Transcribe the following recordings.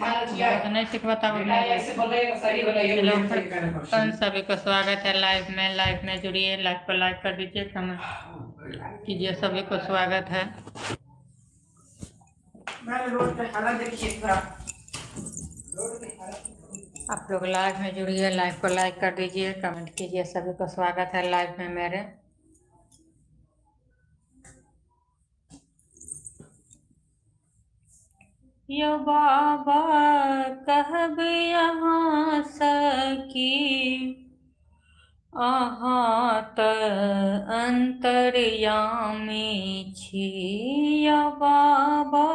तो नहीं सिखबता। Hello friends, सभी को स्वागत है लाइव में। लाइव में जुड़िए, लाइव को लाइक कर दीजिए, कमेंट कीजिए। सभी को स्वागत है। रोड पे हालत देखिए थोड़ा। आप लोग लाइव में जुड़िए, लाइव को लाइक कर दीजिए, कमेंट कीजिए। सभी को स्वागत है लाइव में मेरे। यो बाबा कहब यहाँ सकी, अहाँ तऽ अंतर्यामी छी। या बाबा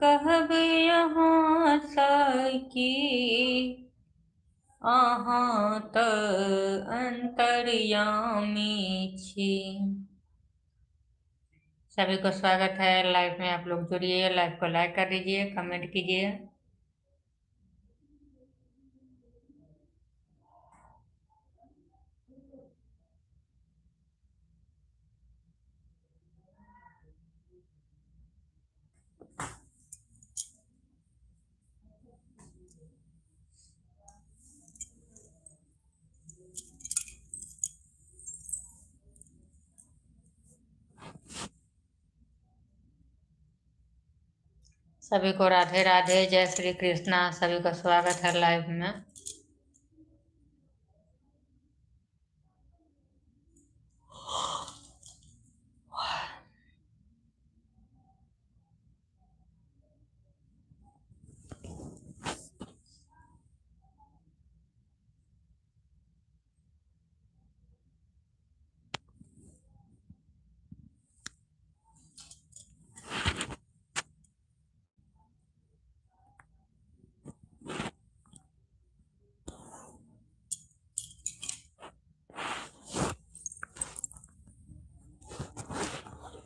कहब यहाँ सकी, अहाँ तऽ अंतर्यामी छी। सभी को स्वागत है लाइव में। आप लोग जुड़िए, लाइव को लाइक कर दीजिए, कमेंट कीजिए। सभी को राधे राधे, जय श्री कृष्णा। सभी का स्वागत है लाइव में।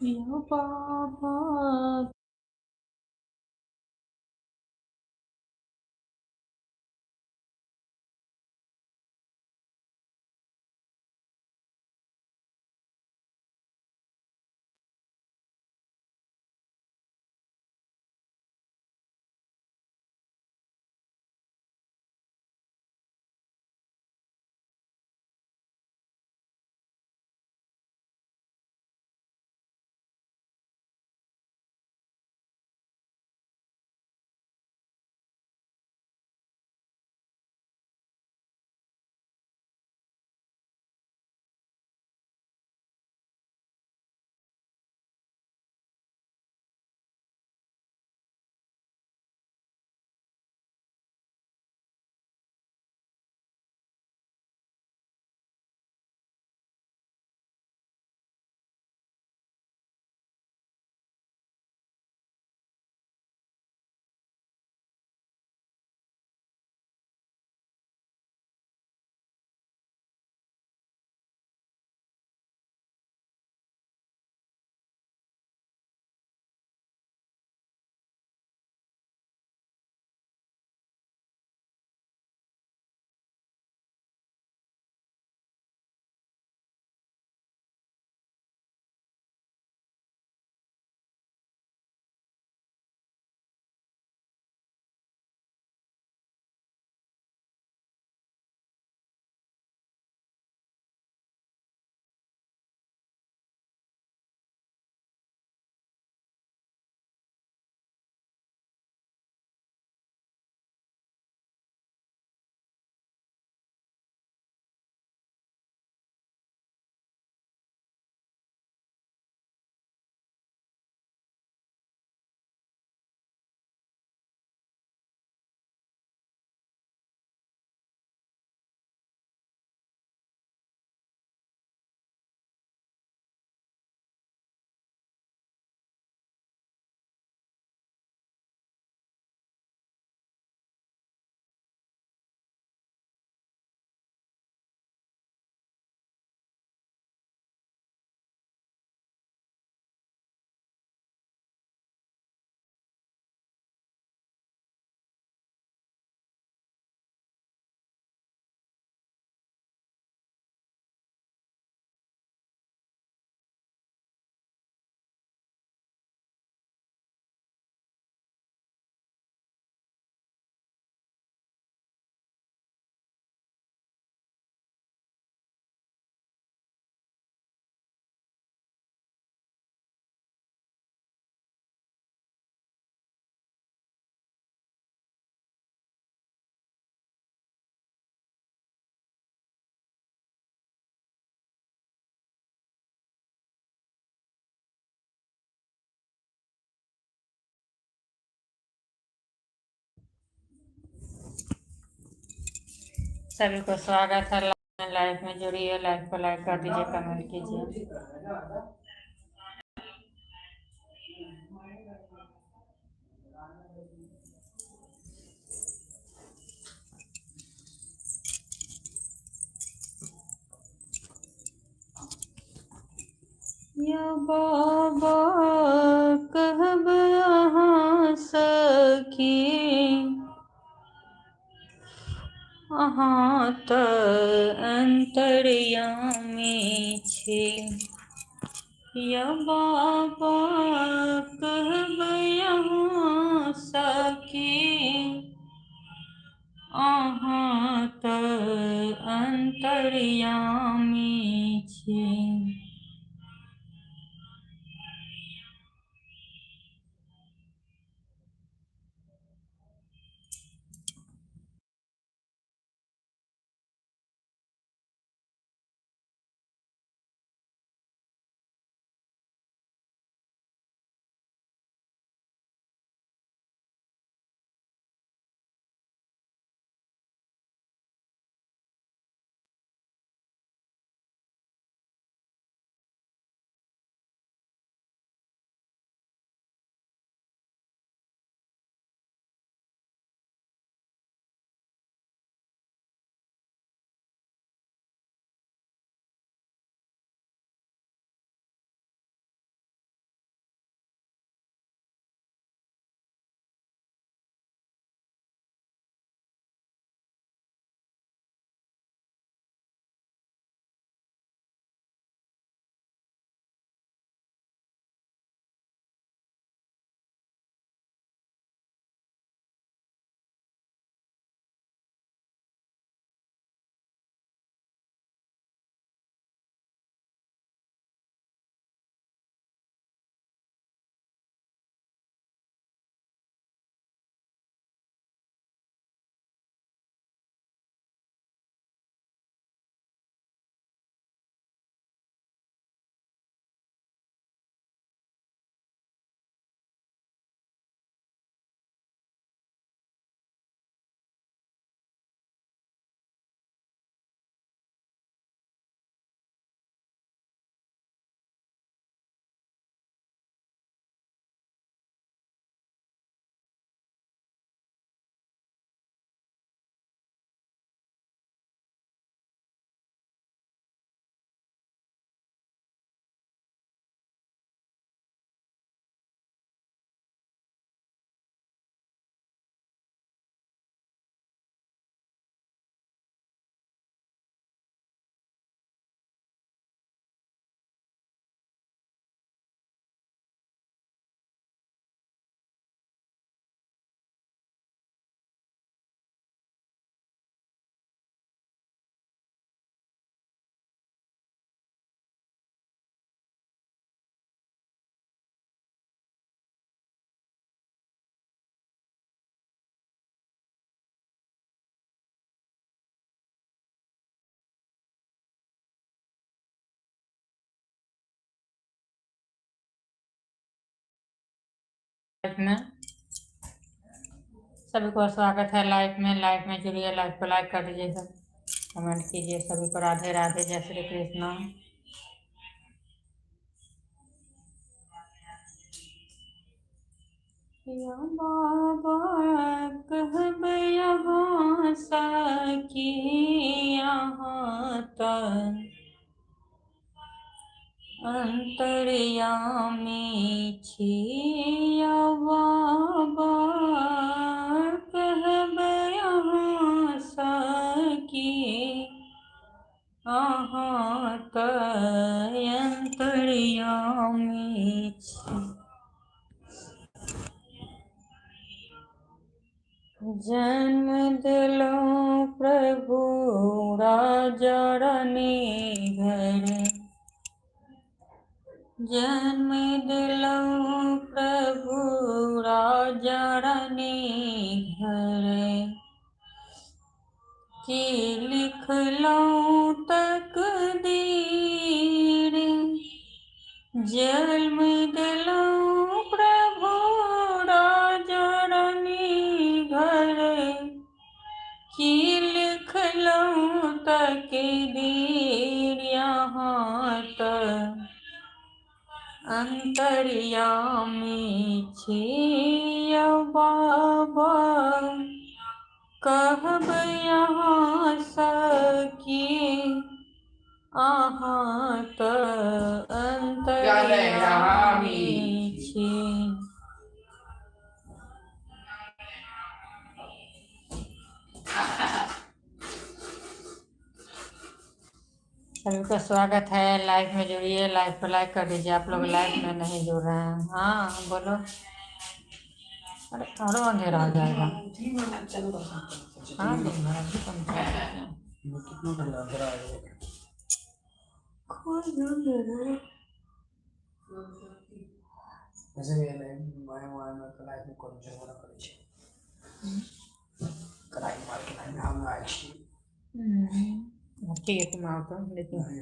यो बाबा। सभी को स्वागत है। लाइव में जुड़िए, लाइव को लाइक कर दीजिए, कमेंट कीजिए। या बाबा कहब अहाँ सखी, अहाँ तऽ अन्तर्यामी छी। या बाबा कहब अहाँ सखी, अहाँ तऽ अन्तर्यामी छी। लाइव में सभी को स्वागत है। लाइव में, लाइव में जुड़िए, लाइव को लाइक कर दीजिए, सब कमेंट कीजिए। सभी को राधे राधे, जय श्री कृष्ण। या बाबा कहब अहाँ सखी, अहाँ तऽ अन्तर्यामी छी। या बाबा कहब अहाँ सखी, अहाँ तऽ अन्तर्यामी छी। जन्म देलहुँ प्रभु राजा रानी घर, जन्म देलहुँ प्रभु राजा रानी घर, की लिखलहुँ तकदीर। जन्म देलहुँ प्रभु राजा रानी घर, की लिखलहुँ दिन यहाँ तऽ अंतर्यामी छिय बाबा, कहब यहाँ सकी अहाँ तऽ अंतर्यामी छी। सभी का स्वागत है, लाइव में जुड़िए, लाइव को लाइक कर दीजिए। आप लोग लाइव में नहीं जुड़ रहे हैं। हाँ बोलो। अरे और अंधेरा हो जाएगा। हाँ दिन भर अभी कम चल रहा है। कितना घंटा अंधेरा आ गया। कोई अंधेरा। वैसे भी माय माय में कलाई में कोनो झगड़ा करै छै, कलाई मार के लाइन हम आयल छी। ठीक है, तुम आओ तो लेकिन नहीं,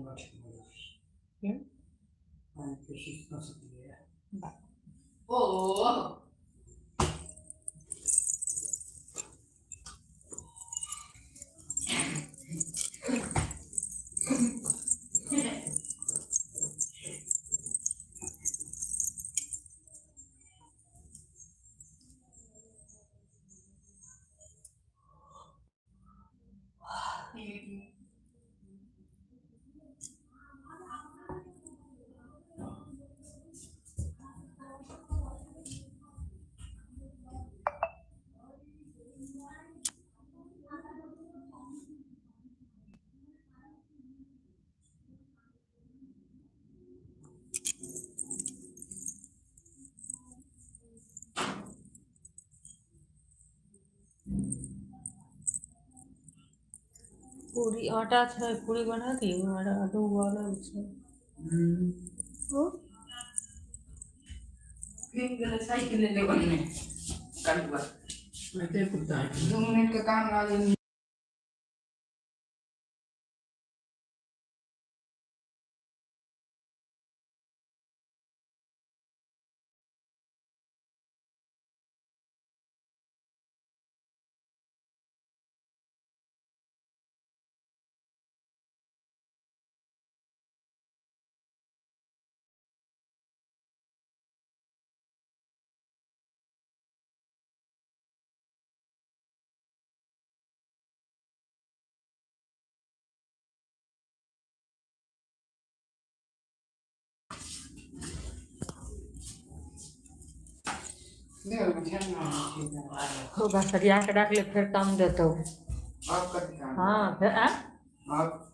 वो ठीक हो। क्यों? मैं कोशिश कर सकती है। ओ पूरी आटा छै, पूरी बना दी, आलू उबालल छै। फिर गेलै साइकिल ले बने कलुआ। मैं कुत्ता है। 2 मिनट के काम आ। होगा, सरिया के रख ले, फिर काम देतो। आप कथी काम? हाँ फिर आ? आप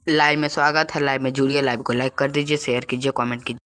लाइव में स्वागत है। लाइव में जुड़िए, लाइव को लाइक कर दीजिए, शेयर कीजिए, कमेंट कीजिए।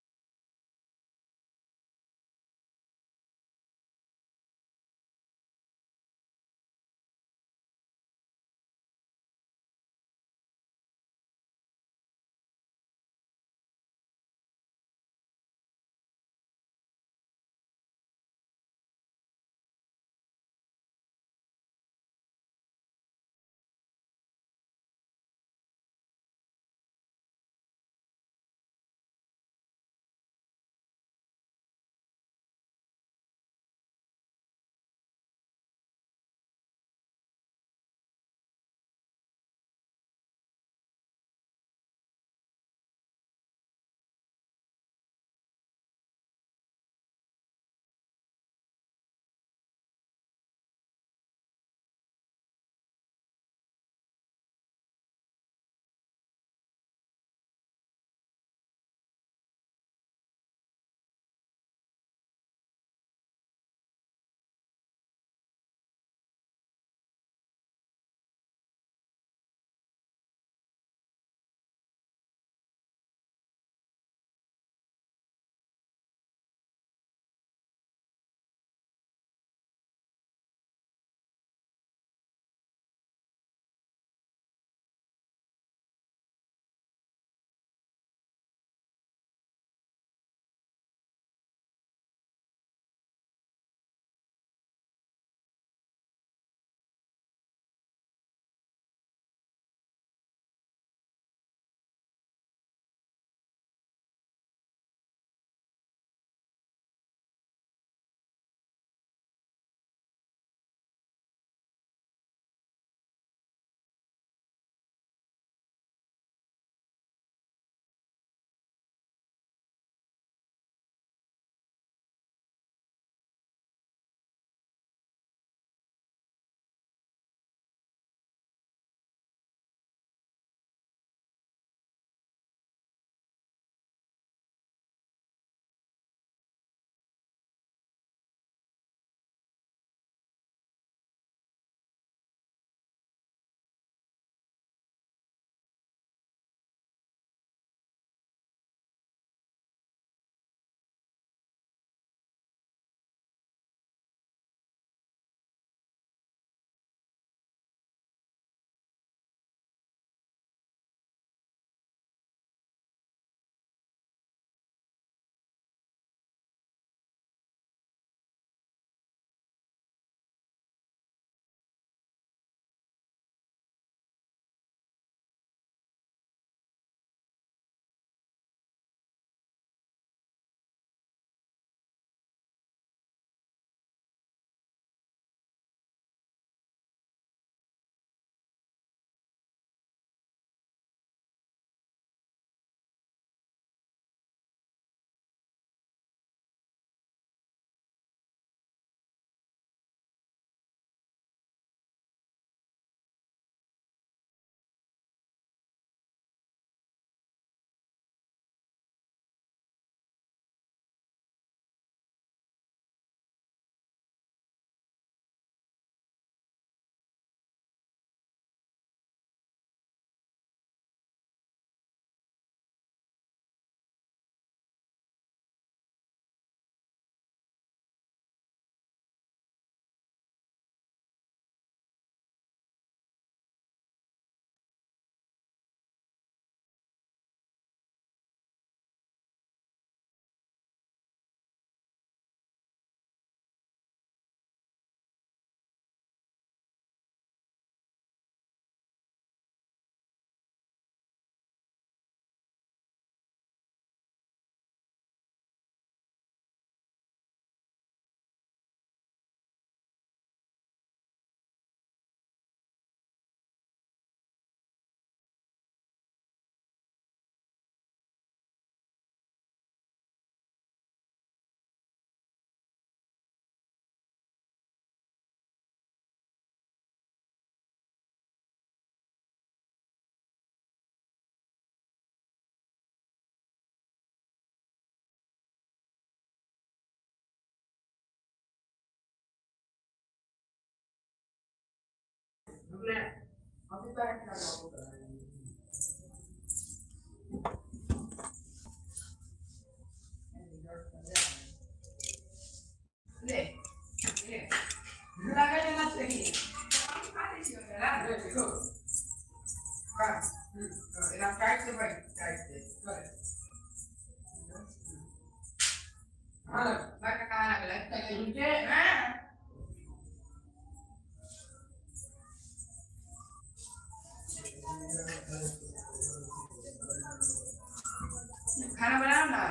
खाना बनाओ ना।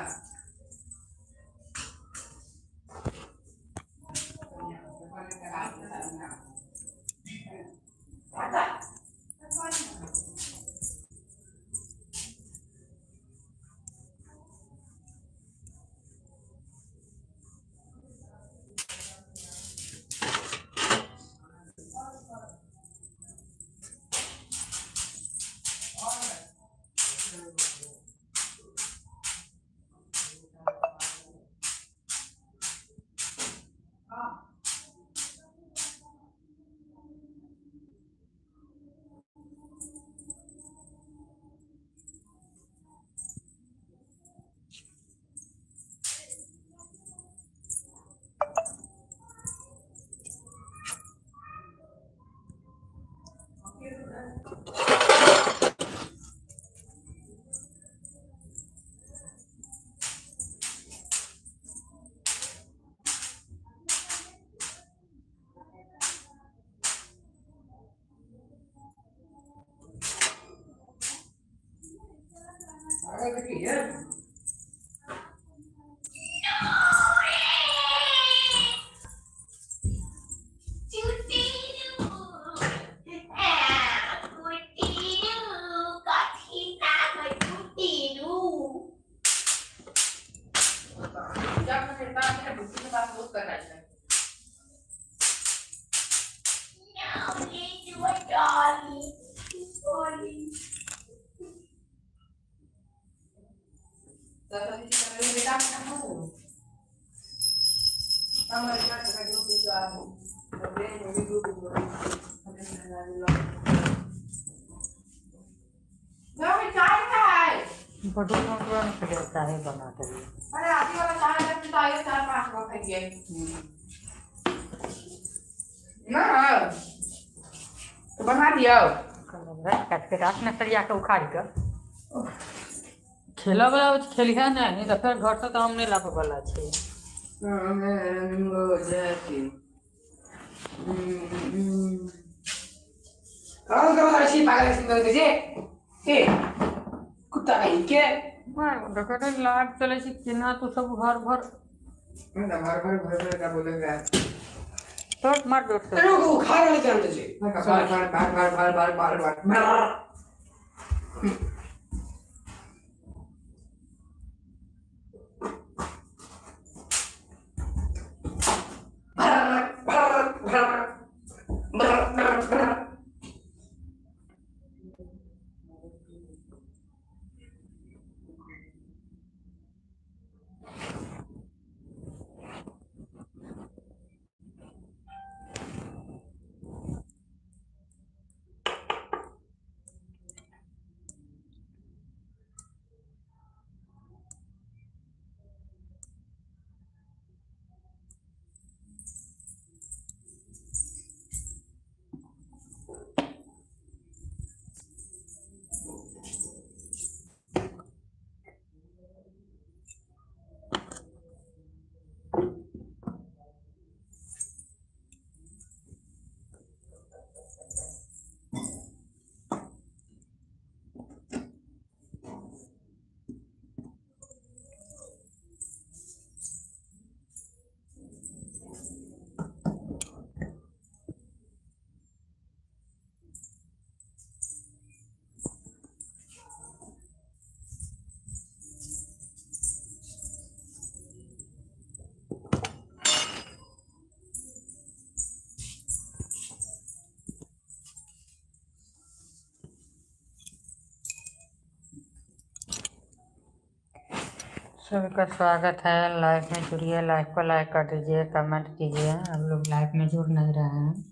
चाय बना के। अरे आदि वाला चाय है तो आइए 4-5 गो खाइए ना, तो बना दियो काट के रात में सरिया के उखाड़ के खेला वाला खेलिहा नहीं, नहीं तो फिर घर से तो हम नहीं लाबे वाला छै। कौन करो ऐसी पागल सुंदर के जे ए कुत्ता कहीं के देखो लाइट चले छै केना तो सब घर भर घर भर घर भर का बोलेगा तो मार जोर से। अरे वो उखाड़ वाले जानते जे बार बार बार बार बार बार बार बार सभी का स्वागत है। लाइव में जुड़िए, लाइव को लाइक कर दीजिए, कमेंट कीजिए। आप लोग लाइव में जुड़ नहीं रहे हैं।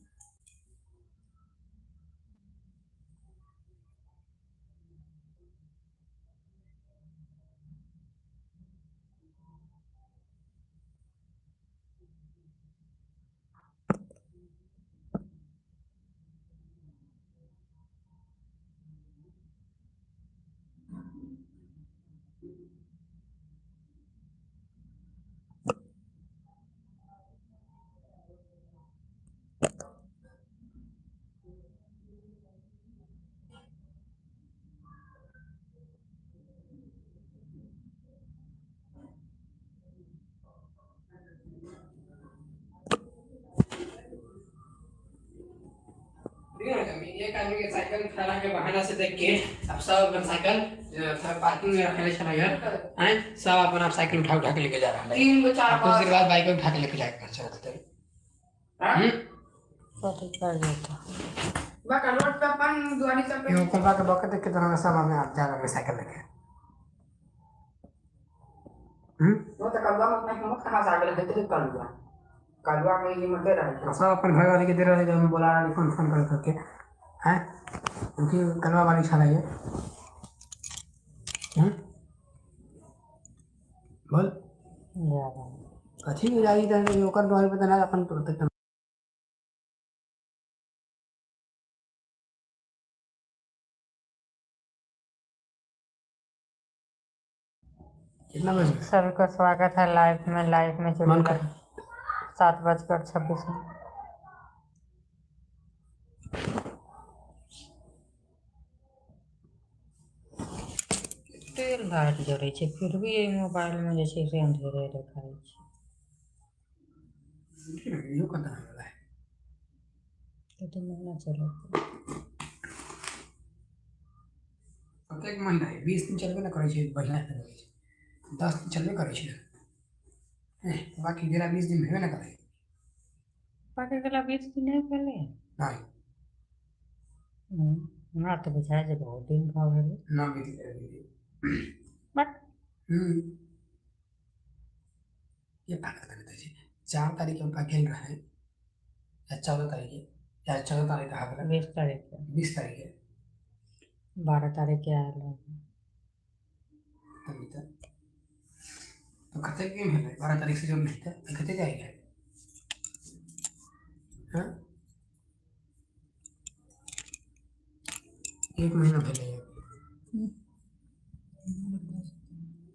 एक आदमी के साइकिल उठाना के बहाना से देख के अब सब अपन साइकिल सब पार्किंग में रखले छला यार हैं, सब अपन आप साइकिल उठा उठा के लेके जा रहा है। तीन गो चार कुछ देर पाँच। बाद बाइक उठा के लेके जाएगा चलते। हाँ? हम्म। कथी कर देता? बाका रोड पे अपन दुआरी सब पे। ये ऊपर बाके बके देख के तो सब हमें आप जा रहे साइकिल लेके। हम्म। वो तो कलुआ में अपना हिम्मत कहाँ से आ गेल देते कलुआ कलुआ में हिम्मत रहे। सब अपन घर वाले के दे रहे, जब बोला रहे फोन फोन कर करके हैं, क्योंकि कलवा वाली छाला ये। हम्म, बोल। जा रहा है। कथी के जाई त ओकर दुआरी पे त ना अपन तुरंत। कितना बज गया? सभी को स्वागत है लाइव में। लाइव में मन जुड़िए। कर। 7:26। एते लाइट जरै छै, फिर भी एहि मोबाइल में जे छै से अंधेरे देखाइ छै। यो कतना वाला है? कते महीना चलत? कतेक महीना है? 20 दिन चलबे ना करै छै, बढ़िआँ से चलै छै, 10 दिन चलबे करै छै। एह, बाकी गेला 20 दिन भेबे ना करै। बाकी गेला 20 दिन नहि भेलै? नहि। हमरा तऽ बुझाइ छै बहुत दिन भऽ गेलै। ना बीत गेलै। बट हम्म, ये पागल कर छै। 4 तारीख के गेल रहे या 14 तारीख के, या 14 तारीख कहा गेलै। 20 तारीख के। 20 तारीख के। 12 तारीख के आयल रहै। तभी तऽ कतेक दिन भेलै? 12 तारीख से जब हेतै तऽ कतेक जाइए? हाँ, एक महीना भेलै।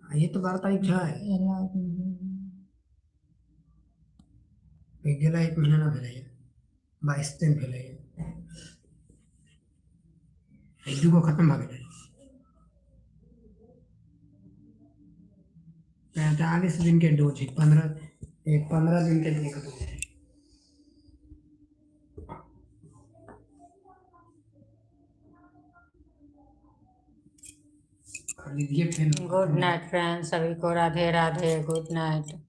हाँ, ये तो 12 तारीख छै। गेला एक महीना ना भेलै, 22 दिन भेलै। एक दूगो खत्म भऽ गेलै। 45 दिन के डोज है, 15 एक 15 दिन के लिए खत्म है। खरीदिए फिर। गुड नाइट फ्रेंड, सभी को राधे राधे, गुड नाइट।